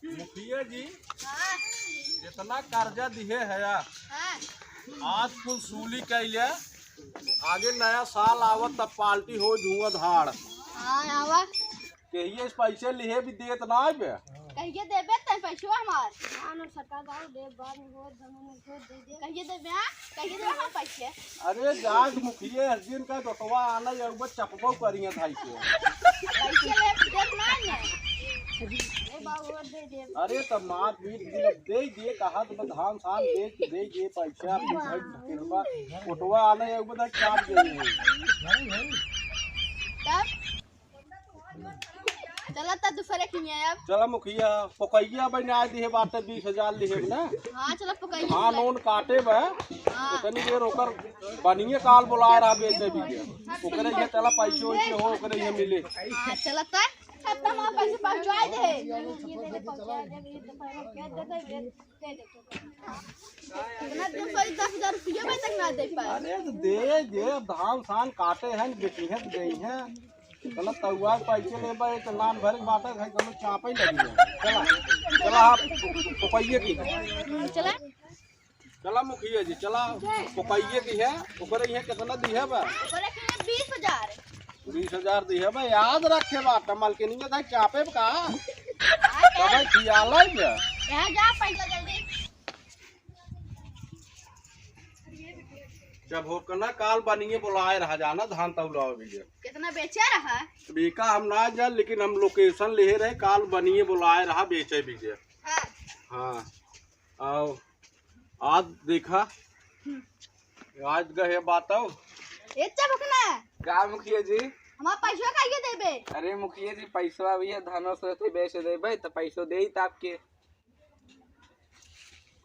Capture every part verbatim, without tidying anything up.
मुखिया जी, हाँ। जितना कर्जा दिहे है, हाँ। आज कुल सूली कैले, आगे नया साल आवत तब पार्टी हो धुआंधार। हाँ, आवा। कहिए इस पैसे लिहे भी देत ना बे। कहिए देबे तै पैसवा हमार। हाँ, ना सरकार गाँव दे, बाद में वोट, जमीन में वोट दे दे। कहिए देबे, हाँ? कहिए देबे हम पैसे। अरे जाग मुखिया, हर दिन का दोतवा आना, ये ऊपर चपबो करिए भाई के। पैसे ले देत ना ने। ए बाबू, वोट दे दे। अरे तो मार पीट के दे दिए, कहा तो धान सान बेच दे दिए, पैसा कोटवा आना, ये ऊपर चाप दे। तब चला त दूसरे किनिया अब। चला मुखिया, पकैया बना दिहे बाटे बीस हजार लिहे ना। हाँ, चला पकैया हाँ, बना। लोन काटे बा। हाँ। उतनी देर ओकर बनिए काल बुलाए रहा बेचे भी के। ओकरे ये चला पैसे वैसे हो, ओकरे ये मिले। हाँ, चला त। अब तो हमारे पैसे पहुँचा दे। इतना दिन कोई दस हजार रुपया में तक ना दे पाए। अरे तो दे दे, अब धान सान काटे हैं, बेची हैं तो गई हैं। इतना तउआ के पैसे लेबा, एक लान भर के बाटा खाई, कौनो चापे लगी है। चला, चला आप पकैया की। हम्म, चला। चला मुखिया जी, चला पकैया की है, ओकरे यहाँ कितना दिहे बा? ओकरे के बीस हजार। बीस हजार दिहे बा, याद रखे बाटा, मलकिनिया था चापे का? हाँ, तबे खियाला ही है। यहाँ जा, पैसा जल्दी। जब हो के ना काल बनिए बुलाए रहा जाना धान तौलावे भैया। कितना बेचे रहा? बेका हम ना जान, लेकिन हम लोकेशन ले रहे, काल बनिए बुलाए रहा बेचे भैया। हाँ। हाँ। आओ, आज देखा, आज गए बात आओ। ए चबकना। का मुखिया जी? हमार पैसवा काहे देबे? अरे मुखिया जी, पैसवा भैया धनो से बेच देबे, तो पैसो देई त आपके।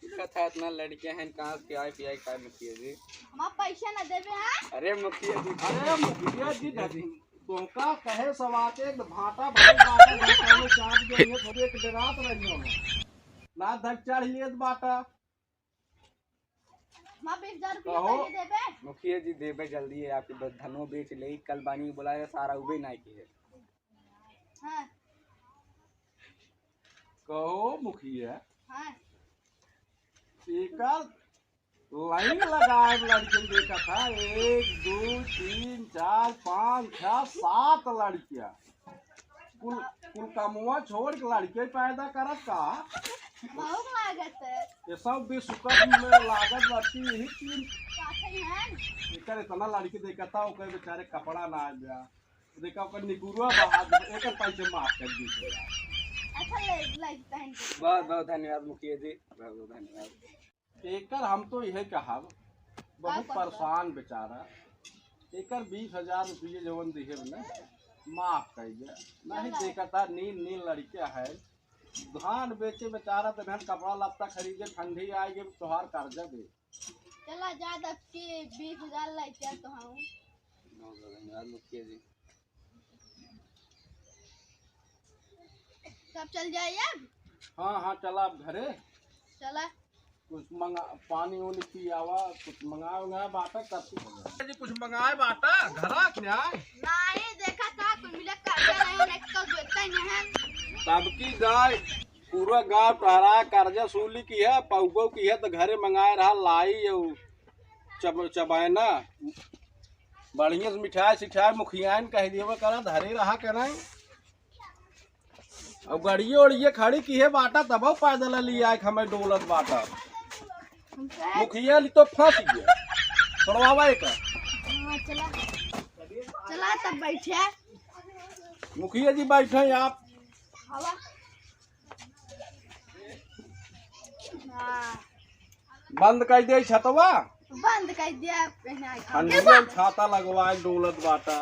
दिक्कत है, इतना लड़के हैं, कहाँ से खियाए पियाए खाए मुखिया जी? हमार पैसा ना देबे, हाँ? अरे मुखिया जी, अरे मुखिया जी, तोहका कहे सवाते एक भाटा भाई बाटा घर पहले चाट गई है, थोड़ी एक डरात रही हो। ना धक चढ़ लेत बाटा। हमार बीस हजार रुपया कहो। पहले देबे? मुखिया जी देबे जल्दी है, आपके बस धनो बेच ले, कल बानी बुलाए सारा उबे ना की है। हाँ। कहो मुखिया। हाँ। एकर लाइन लगाए लड़कियन देखा था, एक, दो, तीन, चार, पाँच, छह, सात लड़कियाँ। कुल, कुल कमवा छोड़ के लड़के पैदा करत का? बहुत लागत है। ये सब भी सुकट में लागत रहती यही तीन। काफी है। एकर इतना लड़की देखा था, ओकर बेचारे कपड़ा ना आ गया। देखा, ओकर निकुरुआ बहा दे, एकर पैसे माफ कर दीजिए। अच्छा, ले, ले, पहन के। बहुत, बहुत धन्यवाद मुखिया जी, बहुत, बहुत धन्यवाद। एकर हम तो यह कहब, बहुत का कहब? परेशान बेचारा। एकर बीस हजार रुपये जवन दिहे ना, माफ कर दे। नहीं चला। देखा था, नीन, नीन लड़के है, धान बेचे बेचारा, तो धान कपड़ा लत्ता खरीदे, ठंडी आएगी, तोहार कर्जा दे। चला जा, दस के बीस हजार लेके आ तो हम। बहुत बहुत धन्यवाद मुखिया जी। सब चल जाए अब? हाँ, हाँ, चला अब घरे। चला। कुछ मंगा, पानी उनी पियावा, कुछ मंगाए उंगाए बाटा, तब कुछ जी, कुछ मंगाए बाटा, घरा क्या? नहीं, देखा था, कुल मिला कर्जा नहीं, उन्हें कल देता ही नहीं है। तब की जाए, पूरा गांव टहरा कर्जा सूली की है, पौगो की है, तो घरे मंगाए रहा लाई, ये चब-, चबायना, बढ़िया से मिठाई सिठाई मुखियाइन कह दिए करा, धरे रहा के नहीं। अब गड़िए उड़िए खड़ी की है बाटा, तब पैदल लिया एक हमें डोलत बाटा। मुखिया ली तो फंस गया, छोड़वावा एक। हाँ, चला। चला तब बैठे। मुखिया जी बैठे आप। हवा। हाँ। बंद कर दे छतवा। बंद कर दिया, पहना के। ठंडिया में छाता लगवाए डोलत बाटा।